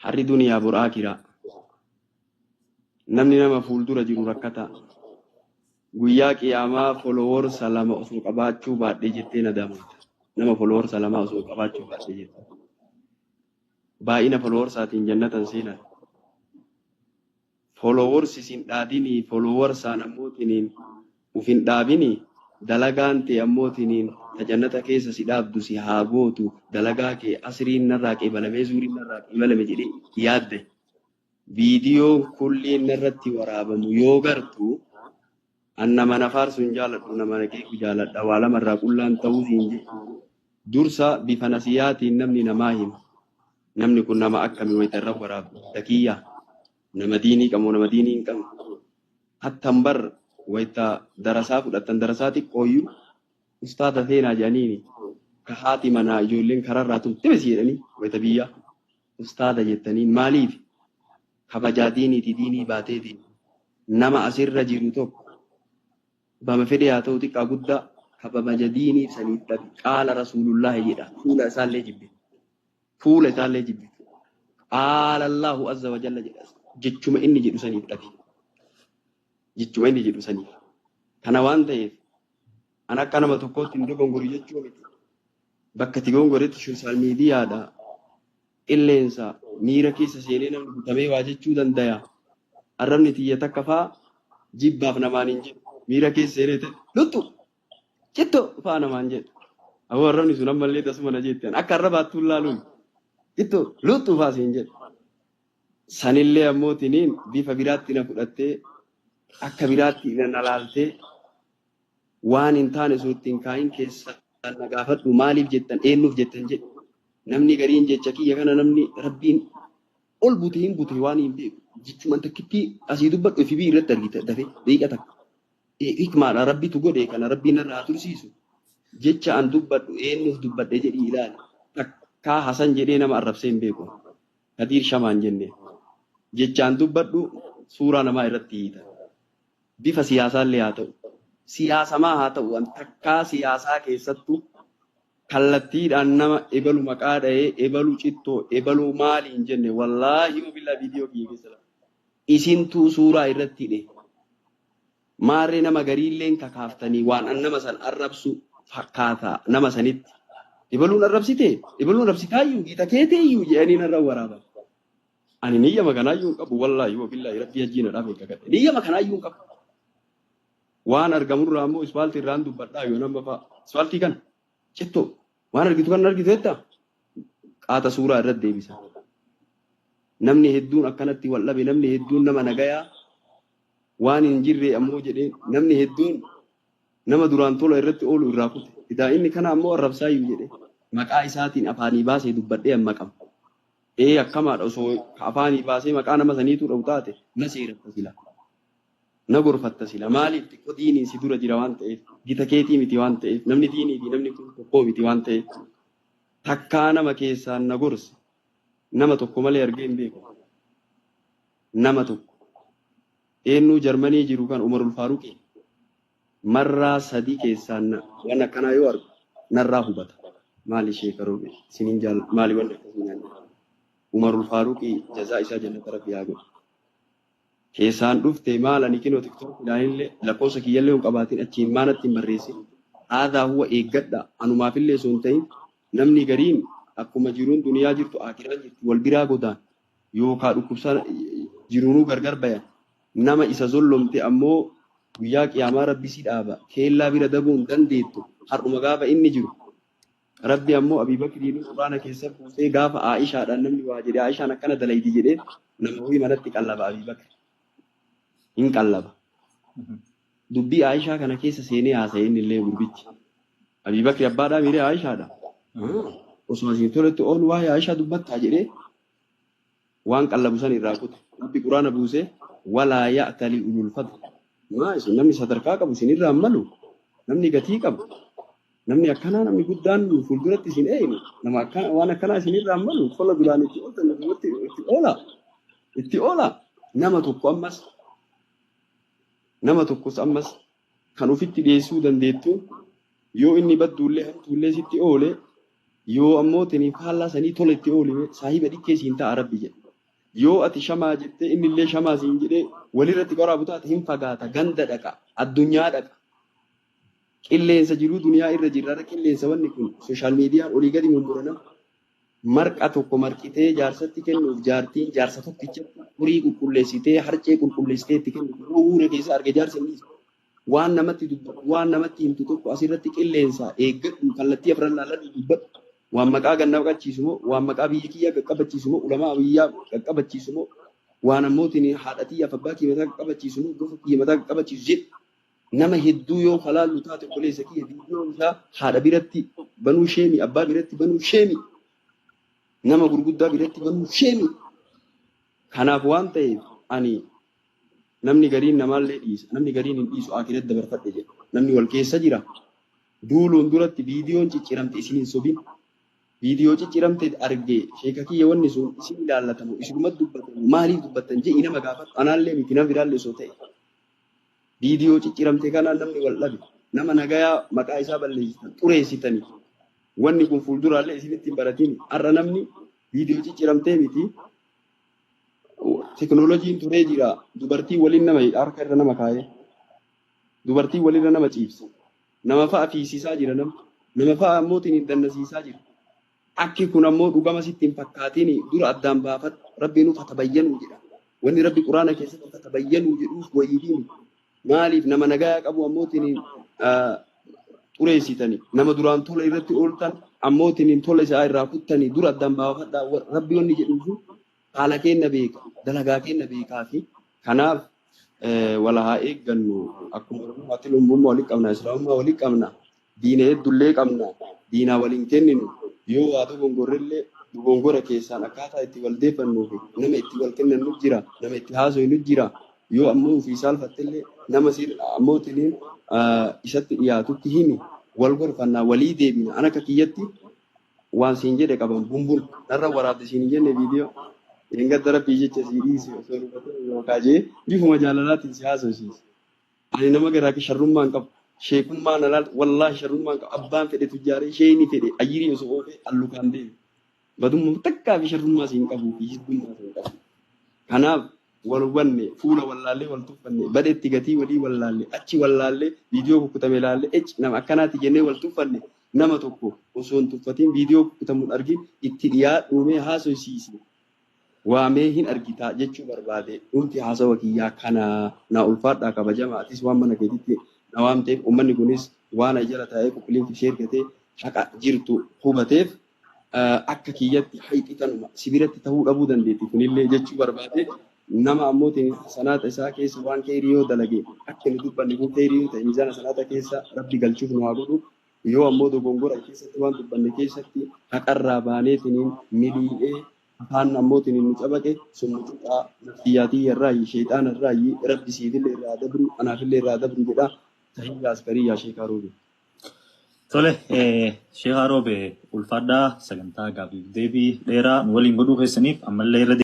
Harri duniyaa bor akiraa. Namni nama fuuldura jiru rakkataa. Guyyaa qiyaamaa foloworsa lama osoo qabaachuu baadhee jettee nadaamoota. Nama foloworsa lama osoo qabaachuu baadhee jette. Baay'ina foloworsaatiin jannatan seenan. Foloworsi sin dhaadinii foloworsaan ammootiniin uf hin dhaabinii dalagaan tee ammootiniin ta jannata keessa si dhaabdu si haa gootu dalagaa kee asriin narraa qeebalamee zuuriin narraa qeebalame jedhee yaadde. Viidiyoon kulliin narratti waraabamu yoo gartu an nama na faarsu hin jaaladhu nama na qeequ jaaladha waa lamarraa qullaan ta'uu siin jedhe. Dursa bifa nasiyaatiin namni namaa hima. Namni kun nama akkamii wayita irra waraabdu dakiyyaa nama diinii qabu nama diinii hin qabne. Hattan bar wayita darasaa fudhattan darasaa xiqqooyyuu ustaada seenaa jedhaniini ka haati manaa ijoolleen kararraa tumte besi jedhanii wayita biyyaa ustaada jettaniin maaliif kabajaa diiniiti diinii baateeti nama asirra jiru tokko bama fedhe haa ta'u xiqqaa guddaa kabaja diiniif saniif dhabe qaala rasuulullaahi jedha fuula isaallee jibbe fuula isaallee jibbe qaala Allahu azza wa jalla jedha jechuma inni jedhu saniif dhabe jechuma inni jedhu saniif kana waan ta'eef an akka nama tokkootti hin dogongoru jechuu miti bakka itti gongoretti sooshaal miidiyaadha qilleensa miira keessa seenee namni butamee waa jechuu danda'a. Arrabni tiyya takka faa jibbaaf namaan hin jedhu. Miira keessa seenee ta'e luttu citto faa namaan jedhu. Aboo arrabni sun ammallee tasuma na jette. Akka arrabaattuu laaluun citto luttu faa siin jedhu. Sanillee ammoo tiniin bifa biraatti na fudhattee akka biraatti na laaltee waan hin taane sun ittiin kaayin keessa na gaafadhu maaliif jettan eenyuuf jettan jedhu. Namni gariin jecha kiyya kana namni rabbiin ol bute hin bute waan hin beeku. Jechumaan takkitti asii dubbadhu FB irratti argita dafee daqiiqa takka. Hikmaadha rabbitu godhe kana rabbiin irraa haa tursiisu. Jecha an dubbadhu eenyuuf dubbadhe jedhii ilaali. Takkaa Hasan jedhee nama arrabsee hin beeku. Kadiir Shamaan jenne. Jecha an dubbadhu suuraa namaa irratti hiita. Bifa siyaasaallee haa ta'u. Siyaasamaa haa ta'u an takkaa siyaasaa keessattuu kallattiidhaan nama ebalu maqaa dha'ee ebalu cittoo ebalu maali hin jenne wallaahi billaa viidiyoo kiyya keessa laala. Isintuu suuraa irratti hidhe. Maarree nama gariilleen kakaaftanii waan an nama san arrabsu fakkaata nama sanitti. Ebaluun arrabsite ebaluun arrabsitaayyuu giita keeteeyyuu jedhanii narra waraaban. Ani niyyama kanaayyuu hin qabu wallaahi wabillaahi rabbii ajjiina dhaaf eeggadhe. Niyyama kanaayyuu hin qabu. Waan argamurraa ammoo ispaaltii irraan dubbadhaa yoo nama fa'a. Ispaaltii kana cittoo waan argitu kan argitu jettaa? Qaata suuraa irratti deebisa. Namni hedduun akkanatti wal dhabe, namni hedduun nama nagayaa waan hin jirre ammoo jedhee namni hedduun nama duraan tola irratti oolu irraa kute. Idaa inni kana ammoo arrabsaayyuu jedhe maqaa isaatiin afaanii baasee dubbadhee amma qaba. Ee akkamaadha osoo afaanii baasee maqaa nama saniitu dha'u taate na seeratta sila. Na gorfatta sila. Maaliif xiqqoo diiniin si dura jira waan ta'eef, gita keetii miti waan ta'eef, namni diinii fi namni kun tokkoo miti waan ta'eef. Takkaa nama keessaan na gorse nama tokko malee argee hin beeku. Nama tokko. Eenyuu Jarmanii jiru kan Umarul Faaruqii marraa sadii keessaan waan akkanaa yoo argu narraa hubata. Maali sheekaroo isiniin jaal maali wanni akkasii naan jedhu. Umarul Faaruqii jazaa isaa jannata rabbi haa godhu. Keessaan dhufte maal ani kinoo tiktookidhaan illee lakkoofsa kiyyallee hin qabaatin achiin maanatti hin barreessin. Aadaa huwa eeggadha anumaafillee osoo hin ta'in namni gariin akkuma jiruun duniyaa jirtu akiraan jirtu wal biraa godaan yookaan dhukkubsaan jiruunuu gargar bayan nama isa zollomte ammoo guyyaa qiyaamaa rabbi si dhaaba keellaa bira dabuu hin dandeettu har'uma gaafa inni jiru rabbi ammoo Abii Bakriin quraana keessa buusee gaafa Aishaadhaan namni waa jedhe Aishaan akkana dalaydi jedhee nama horii manatti qallaba Abii Bakri hin qallaba. Dubbii Aishaa kana keessa seenee haasa'e inni illee gurbichi. Abii Bakri abbaadhaa miiree Aishaadha. Osoo asiin toletti oolu waa'ee Aishaa dubbattaa jedhee waan qallabu san irraa kute. Rabbi quraana buusee walaa ya'tali ulul fadl. Maa isin namni sadarkaa qabu isin irraa malu namni gatii qabu namni akkanaa namni guddaan nu fuulduratti isin eeynu nama akkana waan akkanaa isin irraa malu tola duraan itti ooltan duratti itti oola itti oola nama tokko ammas nama tokkos ammas kan ofitti dhiyeessuu dandeettu yoo inni badduullee hamtuullee sitti oole yoo ammoo tiniin faallaa sanii tola itti oole saahiba dhikkee siin ta'a rabbi jedha. Yoo ati shamaa jettee inni illee shamaa siin jedhee walirratti qoraabu taate hin fagaata ganda dhaqa addunyaa dhaqa. Qilleensa jiruu duniyaa irra jirra qilleensa wanni kun sooshaal miidiyaan olii gadi mummuranam marqa tokko marqitee jaarsatti kennuuf jaartiin jaarsa tokkichatti horii qulqulleessitee harcee qulqulleessitee itti kennuuf yoo uure keessa arge jaarsa inni waan namatti dubbatu waan namatti himtu tokko asirratti qilleensa eeggadhu kallattii afran laalladhu dubbadhu. Waan maqaa gannaa qaqqabachiisu moo waan maqaa biyya kiyyaa qaqqabachiisu moo ulamaa biyyaa qaqqabachiisu moo waan ammootiin haadha xiyyaaf abbaa kiyya mataa qaqqabachiisu moo gosa kiyya mataa qaqqabachiisu jedhu nama hedduu yoo kalaallu taate obboleessa kiyya viidiyoo isaa haadha biratti banuu sheemi abbaa biratti banuu sheemi nama gurguddaa biratti banuu sheemi. Kanaaf waan ta'eef ani namni gariin namaallee dhiisa namni gariin hin dhiisu akiratti dabarfadhe jedha namni wal keessa jira duuluun duratti viidiyoon cicciramte isin hin sobin. Viidiyoo cicciramte arge sheeka kiyya wanni sun isin ilaallatamu isinuma dubbatamu maaliif dubbattan je'i nama gaafadhu anaallee miti nama biraallee osoo ta'e. Viidiyoo cicciramte kanaan namni wal dhabe nama nagayaa maqaa isaa balleessitan xureessitanii wanni kun fuulduraallee isinitti hin baratin har'a namni viidiyoo cicciramtee miti teknooloojiin turee jira dubartii waliin nama harka irra nama kaa'ee dubartii walirra nama ciibsa nama fa'a fiisisaa jira nama fa'a ammoo hin dannasiisaa jira. Akki kun ammoo dhugama sitti hin fakkaatin dura addaan baafadhu rabbi nuuf hatabayyanuu jedha. Wanni rabbi quraana keessatti hatabayyanuu jedhuuf wayiidhiin maaliif nama nagayaa qabu ammootiin xureessitani nama duraan tola irratti ooltan ammootiin tola isaa irraa kuttanii dura addaan baafadhaa rabbi wanni jedhuuf haala kenna beeka dalagaa kenna beekaa fi kanaaf wala haa eeggannu akkuma oromummaatti lumbummaa walii qabna islaamummaa walii qabna diina hedduullee qabna diinaa waliin kenninu. Yoo waa dogongorrellee dogongora keessaan akkaataa itti wal deeffannuu fi nama itti wal kennan nu jira nama itti haasofnu nu jira yoo ammoo ofii saalfattellee nama ammootiin isatti dhiyaatutti himi wal gorfannaa walii deebina an akka kiyyatti waan siin jedhe qaban bumbul narra waraabde siin hin jenne viidiyoo eeggadda rabbii jecha sii dhiise osoo dubbatan yookaan jee bifuma jaalalaatiin si haasofsiise. Ani nama garaa sharrummaa hin qabu. Sheekummaa na laal wallaahi sharrummaa hin qabu. Abbaan fedhe tujjaaree sheeyni fedhe ayyirii osoo oofee allukaan deeme. Badummaa takkaa fi sharrummaa siin qabu fi hiddummaa siin qabu. Kanaaf wal hubanne fuula wallaallee wal tuffanne badeetti gatii walii wallaalle achi wallaallee viidiyoo kukkutame laalle ecci nama akkanaatti jennee wal tuffanne nama tokko osoo hin tuffatin viidiyoo kukkutamuun argin itti dhiyaadhuumee haasofsiise. Waamee hin argitaa jechuu barbaade dhumti haasawa kiyyaa kana naa ulfaadhaa kabajama atis waan mana keetitti na waamteef uummanni kunis waan jala taa'ee qulqullinni ishee ergatee haqa jirtu hubateef Akka kiyyatti hayxi tanuma sibiratti ta'uu dhabuu dandeetti kunillee jechuu barbaade. Nama ammoo sanaata isaa keessa waan keerii yoo dalage, akka nu dubbanne kun keerii yoo ta'e, miizaana sanaata keessa Rabbi galchuuf nu haa godhu. Yoo ammoo dogongora keessatti waan dubbanne keessatti haqarraa baaneetiniin milii'ee afaan ammootiin nu cabaqe, sun mucuqaa nafsiyyaatii irraayi, sheexaana irraayi. Rabbi siifillee irraa dabru, anaafillee irraa dabru jedha. Tahiyyaa askarii sheekaa Roobe. Tole, Sheekaa Roobe, ulfaadhaa. Sagantaa gaaffiif deebii dheeraa nu waliin godhuu keessaniif ammallee irra